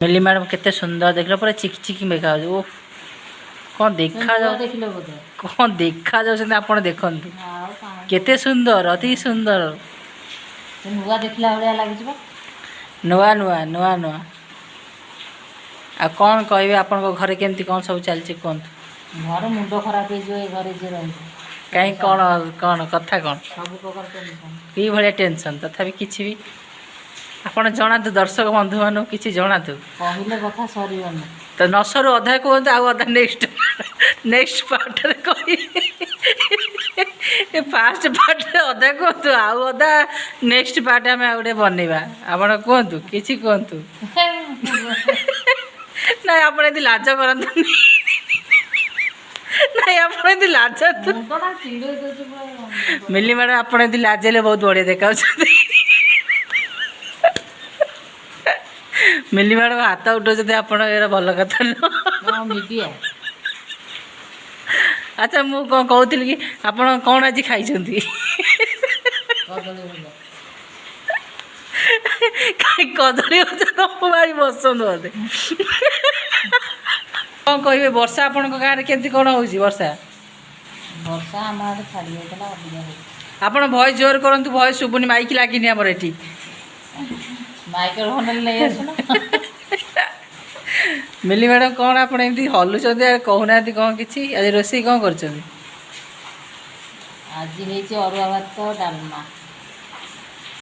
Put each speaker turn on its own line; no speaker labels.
ମିଲି madam, କେତେ ସୁନ୍ଦର ଦେଖିଲ, ପୁରା ଚିକି ଚିକି ଦେଖାଯାଉଛି। ଓ, କ'ଣ ଦେଖାଯାଉ
ଦେଖିଲେ ବୋଧେ।
କ'ଣ ଦେଖାଯାଉଛନ୍ତି ଆପଣ ଦେଖନ୍ତୁ।
ଆଉ କାଇଁ?
କେତେ ସୁନ୍ଦର, ଅତି ସୁନ୍ଦର।
ସେ ନୂଆ ଦେଖିଲା ଭଳିଆ ଲାଗୁଛି ବା।
ନୂଆ ନୂଆ, ନୂଆ ନୂଆ। ଆଉ କ'ଣ କହିବେ? ଆପଣଙ୍କ ଘରେ କେମିତି କ'ଣ ସବୁ ଚାଲିଛି କୁହନ୍ତୁ।
ଘରେ ମୁଣ୍ଡ ଖରାପ ହେଇଯିବ, ଏ ଘରେ ଯିଏ ରହିବ।
କାହିଁ, କ'ଣ କ'ଣ କଥା କ'ଣ?
ସବୁ ପ୍ରକାର ଟେନସନ୍।
କି ଭଳିଆ ଟେନସନ୍? ତଥାପି କିଛି ବି ଆପଣ ଜଣାନ୍ତୁ, ଦର୍ଶକ ବନ୍ଧୁମାନଙ୍କୁ କିଛି ଜଣାନ୍ତୁ।
କହିଲେ କଥା ସରିବନି।
ତ ନ ସରୁ, ଅଧା କୁହନ୍ତୁ, ଆଉ ଅଧା ନେକ୍ସଟ ନେକ୍ସଟ ପାର୍ଟରେ କହିବେ। ଫାଷ୍ଟ ପାର୍ଟରେ ଅଧା କୁହନ୍ତୁ, ଆଉ ଅଧା ନେକ୍ସଟ ପାର୍ଟ ଆମେ ଆଉ ଗୋଟେ ବନେଇବା। ଆପଣ କୁହନ୍ତୁ, କିଛି କୁହନ୍ତୁ। ନାଇଁ, ଆପଣ ଏମିତି ଲାଜ କରନ୍ତୁନି। ନାଇଁ, ଆପଣ ଏମିତି ଲାଜ
ମୁଣ୍ଡଟା ଚିଡ଼େଇ ଦଉଛି ପୁରା।
ମିଲି ମ୍ୟାଡ଼ାମ୍, ଆପଣ ଏମିତି ଲାଜେଇଲେ ବହୁତ ବଢ଼ିଆ ଦେଖାଉଛନ୍ତି। ମିଲି ମ୍ୟାଡ଼ାମ୍ ହାତ ଉଠାଉଛନ୍ତି ଆପଣ, ଏଇଟା ଭଲ କଥା ନୁହଁ।
ମିଡ଼ିଆ।
ଆଚ୍ଛା, ମୁଁ କ'ଣ କହୁଥିଲି କି ଆପଣ କ'ଣ ଆଜି ଖାଇଛନ୍ତି?
କଦଳୀ ଭଜା।
କାଇଁ, କଦଳୀ ଭଜା ତମକୁ ଭାରି ପସନ୍ଦ ବୋଧେ। କ'ଣ କହିବେ, ବର୍ଷା ଆପଣଙ୍କ ଗାଁରେ କେମିତି କ'ଣ ହେଉଛି ବର୍ଷା?
ବର୍ଷା ଆମ ଆଡ଼େ ଛାଡ଼ି ଯାଇଥିଲା, ଅଧିକା ହେଉଛି।
ଆପଣ ଭଏସ୍ ଜୋର କରନ୍ତୁ, ଭଏସ୍ ଶୁଭୁନି, ମାଇକ୍ ଲାଗିନି ଆମର ଏଠି।
ମାଇକ୍ରୋଫୋନ୍ ନେଇ ଆସୁନ।
ମିଲି ମ୍ୟାଡ଼ାମ୍, କ'ଣ ଆପଣ ଏମିତି ହଲୁଛନ୍ତି ଆଉ କହୁନାହାନ୍ତି କ'ଣ କିଛି? ଆଜି ରୋଷେଇ କ'ଣ କରିଛନ୍ତି?
ଆଜି ହେଇଛି ଅରୁଆ ଭାତ, ଡାଲମା।